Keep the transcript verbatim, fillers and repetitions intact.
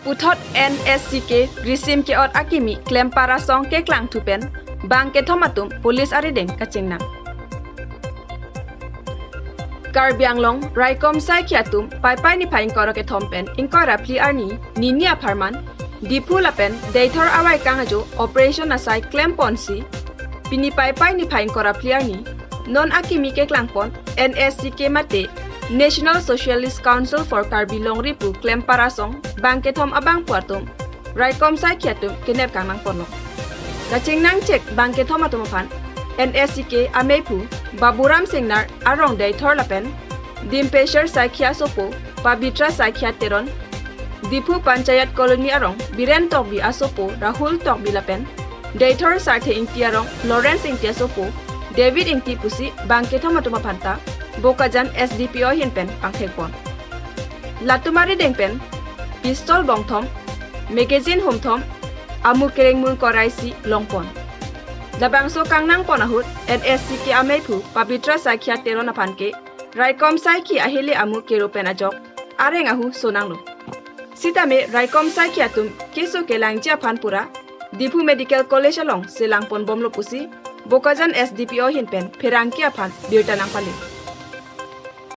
Puthot N S C K grisim ke-ot akimi klempar asong keklangthu pen bang kethom atum police arideng kachingnang. Karbi Anglong raikom saikhi atum Paipai niphai ingkoi ra kethom pen ingkoi ra phli arni nini apharman Diphu lapen Deithor avaikang ajo operation asai klemponsi pini Paipai niphai ingkoi ra phli arni non akimi keklangpon N S C K mate National Socialist Council for Karbi Longri pu klempar asong bang kethom abangphu atum raikom saikhi atum kenep kangnangponlo. Kachingnangchek bang kethom atum aphan N S C K ameiphu Baburam Singnar arong Deithor lapen Dimpesher saikhi asopo Pabitra Saikia Teron, Diphu Panchayat Colony arong Biren Tokbi asopo Rahul Tokbi lapen Deithor Sarthe Ingti arong Lawrence Ingti asopo David Ingti pusi bang kethom atum aphanta Bokajan S D P O ahin pen pangthekpon. Latum arideng pen pistol bongthom, magazine humthom, amu kereng mu ingkoi ra isi longpon. Labangso kangnangpon ahut N S C K ameiphu Pabitra Saikia Teron aphan ke raikom saikhi ahele amu kero pen ajok areng ahu sonanglo. Sitame raikom saikhi atum keso kelangji aphan pura Diphu Medical College along selangponbomlo pusi Bokajan S D P O ahin pen pherangke aphan birta nangpale.